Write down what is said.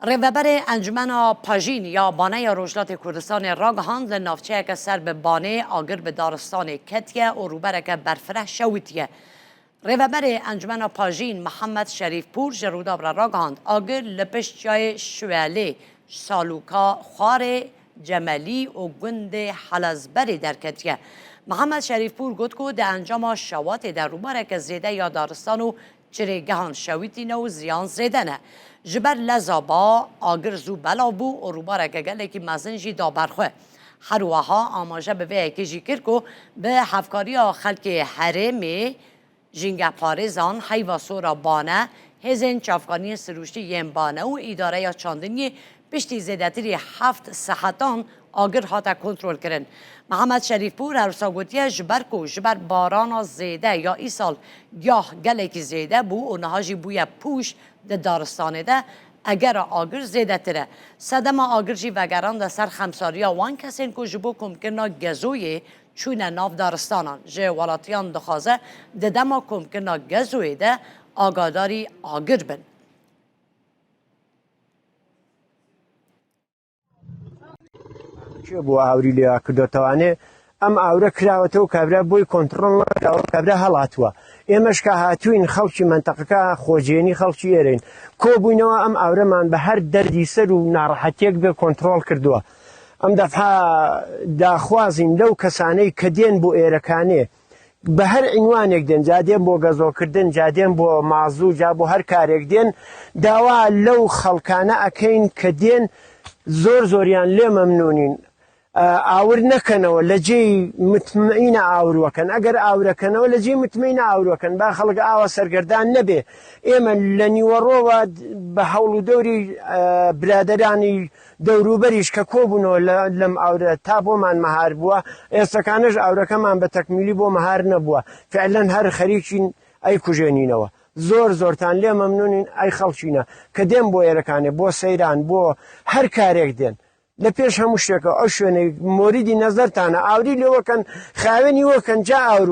Rêveberê Encumena Pajîn ya Bane ya Rojhilatê Kurdistanê ragihand li navçeyeke ser bi Banê agir bi daristanê ketiye û rûbereke berfireh şewitiye. Rêveberê Encumena Pajîn Mihemed Şerîfpûr ji Rûdaw re ragihand agir li pişt çiyayê Şiwelê, Salûka Xwarê, Cemelî û gundê Helezberê derketiye. Mihemed Şerîfpûr got ku di encama şewatê de rûbareke zêde ya daristan û Çirêgehan şewitîne û ziyan zêde ne. Ji ber leza ba, agir zû belav bû û rûbareke gelekî mezin jî da ber xwe. Her wiha amaje bi vê yekê jî kir ku bi hevkariya xelkê herêmê, jîngehparêzan, Heyva Sor a Bane, hêzên çavkaniyên sirûştî yên Bane û Îdareya Çandiniyê Piştî zêdetirî heft saetan agir hate kontrolkirin. Mihemed Şerîfpûr her wisa gotiye ji ber ku ji ber barana zêde ya îsal giyah gelekî zêde bû û niha jî bûye pûş di daristanê de egera agir zêdetir e. Sedema agir jî vegerande ser xemsariya wan kesên ku ji bo komkirina gezoyê çûne nav daristanan. Ji welatiyan dixwaze di dema komkirina gezoyê de agadarî agir bin. کێ بۆ ئاوری لێ کردۆتەوانێ ئەم ئاورە کراوەتەوە کابرا بۆی کۆنتترۆل نەکراوە کابرا هەڵاتووە ئێمەش کە هاتوین خەڵکی منتەقەکە خۆجێنی خەڵکی ئێرەین کۆبووینەوە ئەم ئاورەمان بە هەر دەردی سەر و ناڕەحەتێک بێ کۆنتترۆل کردووە ئەم دەفعە داخوازین لەو کەسانەی کە دێن بۆ ئێرەکانێ بە هەر عینوانێک دێن جا دێن بۆ گەزۆکردن جا دێن بۆ مازوو جا بۆ هەر کارێک دێن داوا لەو خەڵکانە ئەکەین کە دێن زۆر زۆریان لێ مەمنونین ئاور نەکەنەوە لە جێی متمئینە ئاوروەکەن ئەگەر ئاورەکەنەوە لە جێی متمئینە ئاوروەکەن با خەڵک ئاوا سەرگەردان نەبێ ئێمە لە نیوەڕۆوە بە هەوڵ و دەوری برادەرانی دەوروبەریش کە کۆبوونەوە لەم ئاورە تا بۆمان مەهار بووە، ئێستەکانەش ئاورەکەمان بە تەکمیلی بۆ مەهار نەبووە، فعلەن هەر خەریکین ئەیکوژێنینەوە. زۆر زۆرتان لێ مەمنونین ئەی خەڵکینە کە دێن بۆ ئێرەکانێ بۆ سەیران بۆ هەر کارێک دێن. لە پێش هەموو شتێکەوە ئەو شوێنەی مۆریدی نەزەرتانە ئاوری لێوەکەن خاوێنی وەکەن جا ئاوروەکەن.